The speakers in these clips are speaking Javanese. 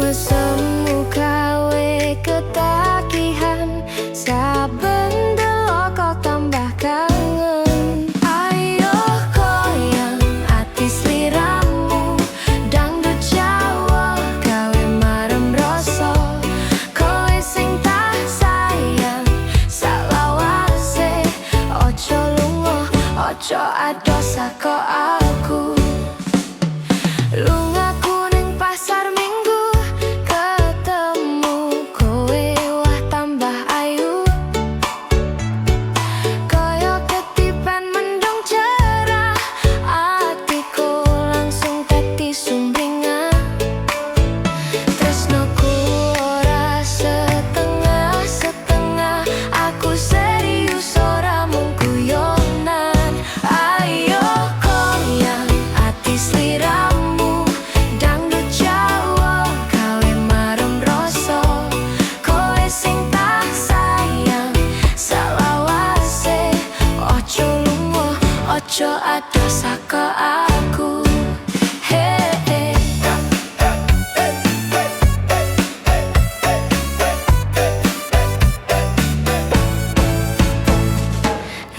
Mesemu gawe ketagihan, saben delok kok tambah kangen. Ayo goyang ati sliramu, dangdut Jawa gawe marem rasa. Kowe sing tak sayang salawase, ojo lunga, ojo adoh saka aku. Lungaku ning pasar Minggu, ketemu kowe, wah tambah ayu. Kaya ketiban mendung cerah, atiku langsung dadi sumringah. Tresnoku ora setengah-setengah, aku serius, ora mung guyonan. Ayo goyang ati sliramu, dangdut Jawa gawe marem rasa. Kowe sing tak sayang salawase, ojo lunga, ojo adoh saka aku. Hey.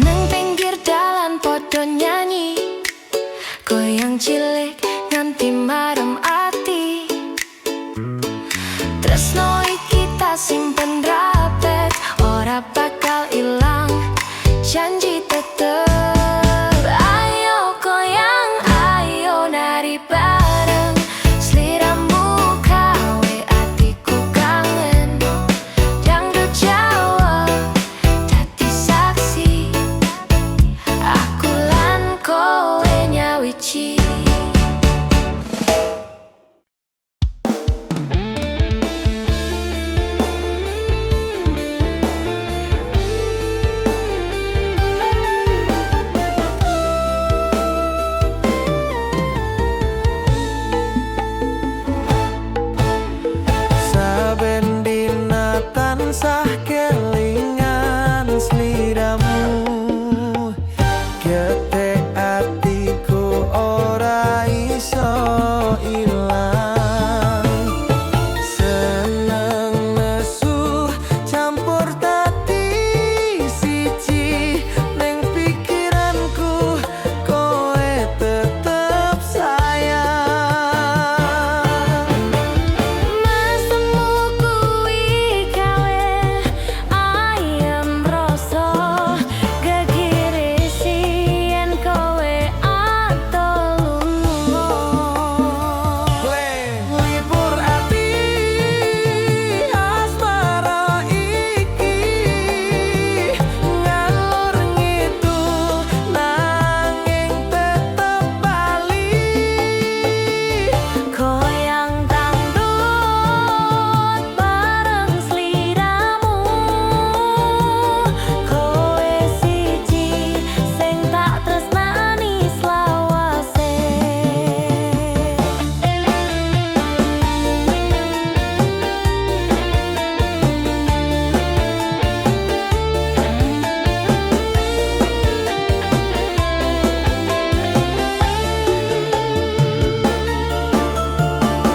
Nang pinggir dalan podo nyanyi, goyang cilik nganti marem ati. Tresno iki tak simpen rapet, ora bakal ilang, janji tetep. Ayo goyang, ayo nari bareng, sliramu gawe atiku kangen. Dangdut Jawa dadi saksi, aku lan kowe nyawiji. Saben dina tansah kelingan sliramu, Getek atiku ora iso ilang. Seneng nesu campur dadi siji, ning pikiranku kowe tetep sayang. Mesemu kuwi gawe ayem rasa, gegirisi yen kowe adoh lunga. Libur ati asmara iki, ngalor ngidul nanging tetep bali. Goyang dangdut bareng sliramu, kowe siji sing tak tresnani selawase.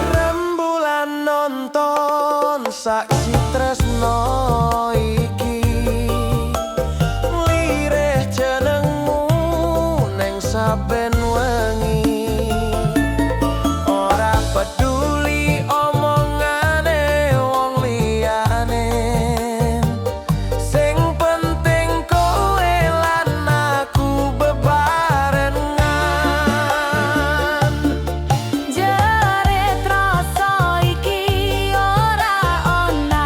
Rembulan nonton saksi tresno iki, lirih jenengmu neng saben wengi. Ora peduli omongane wong liyane, sing penting kowe lan aku bebarengan. Jerit rasa iki ora ono.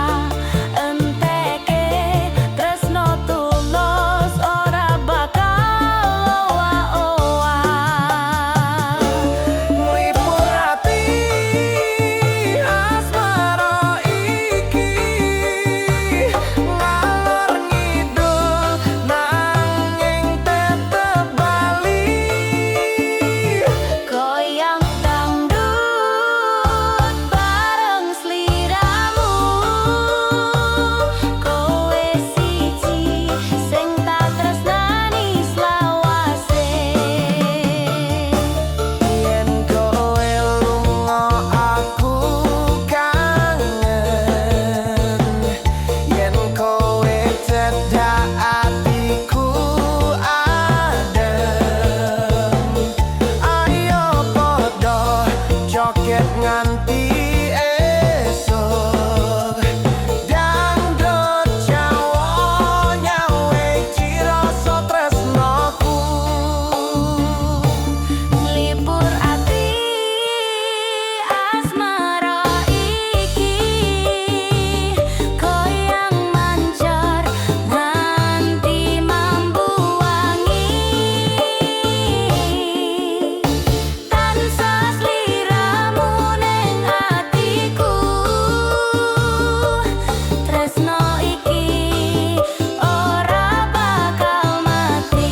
nganti esuk. Dangdut Jawa nyawiji rasa tresnoku. Nglipur ati asmara iki, goyang mancor nganti mambu wangi. Tansah sliramu ning atiku, tresno iki ora bakal mati.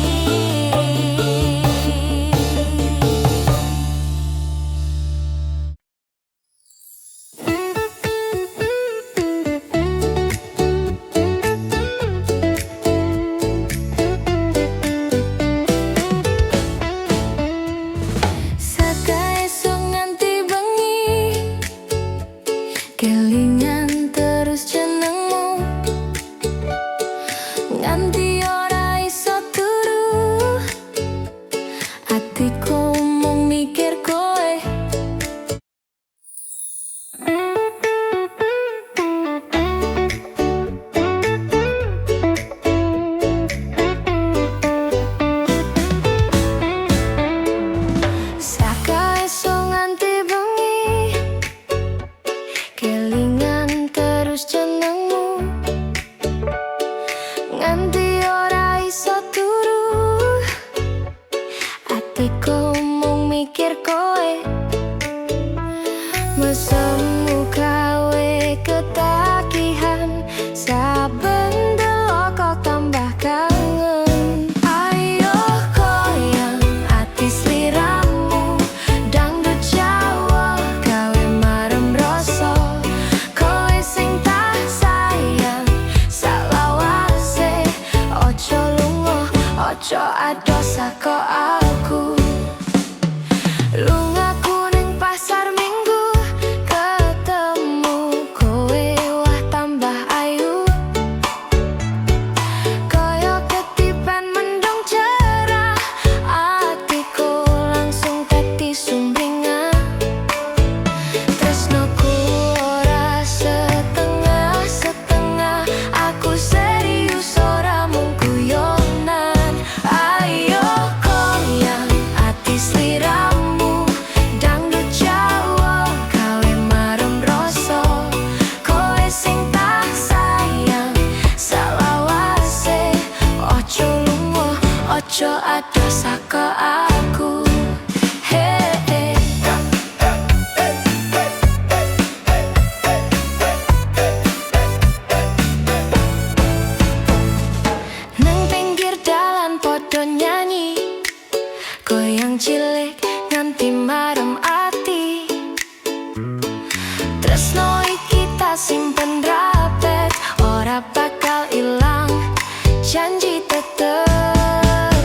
Saka esuk nganti bengi, kelingan terus jenengmu, nganti ora iso turu. Atiku mung mikir kowe. Saka esuk nganti bengi, kelingan terus jenengmu, nganti ora iso turu. Atiku mung mikir kowe. Mesemu gawe ketagihan, saben delok kok tambah kangen. Ayo goyang ati sliramu, dangdut Jawa gawe marem rasa. Kowe sing tak sayang salawase, ojo lunga, ojo adoh saka aku. Lungaku ning pasar Minggu, ketemu kowe, wah tambah ayu. Kaya ketiban mendung cerah, atiku langsung dadi sumringah. Tresnoku ora setengah-setengah, aku serius ora mung guyonan. Ayo goyang ati sliramu, dangdut Jawa gawe marem rasa. Kowe sing tak sayang salawase, ojo lunga, ojo adoh saka aku. Hey. Nang pinggir dalan podo nyanyi, goyang cilik nganti marem ati. Tresno iki tak simpen rapet, ora bakal ilang, janji tetep.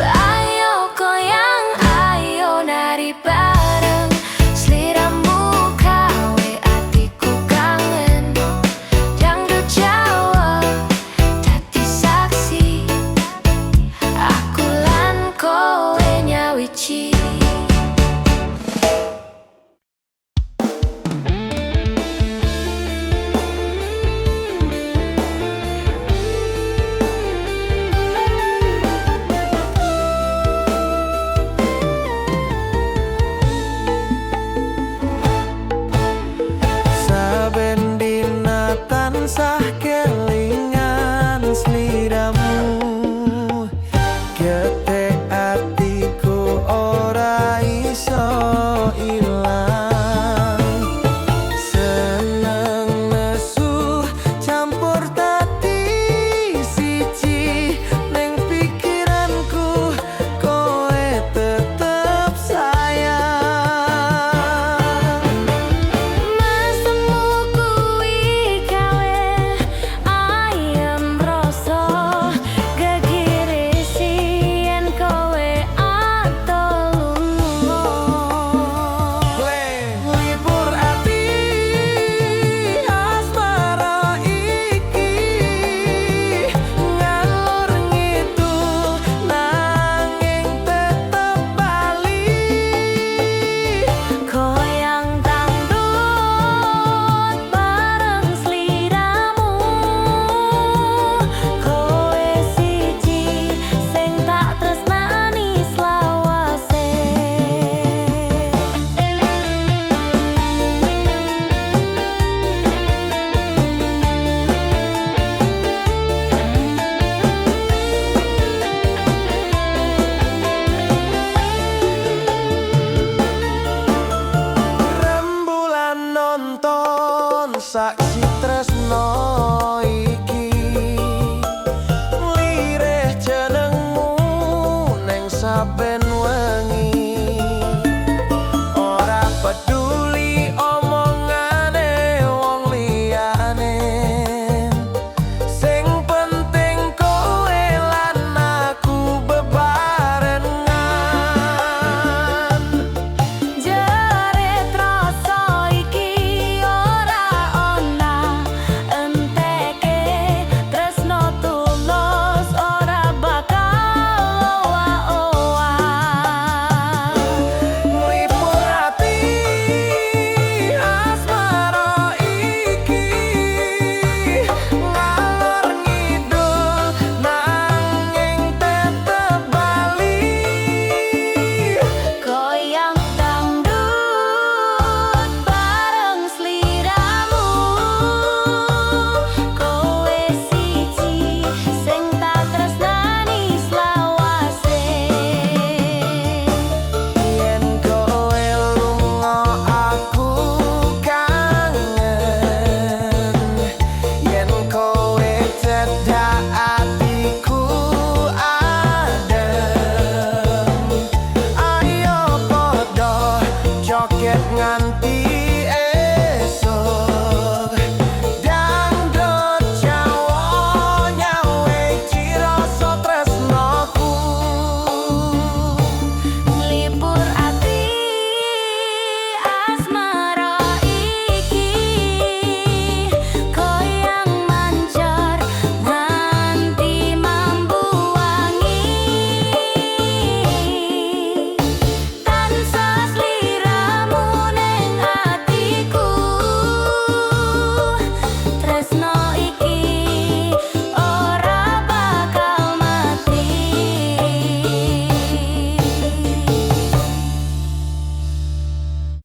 Ayo goyang, ayo nari bareng, sliramu gawe atiku kangen. Dangdut Jawa dadi saksi, aku lan kowe nyawiji. Saben dina tansah kelingan sliramu, getek atiku ora iso ilang. Seneng nesu campur dadi siji, ning pikiranku kowe tetep sayang. Mesemu kuwi gawe Saksi tresno.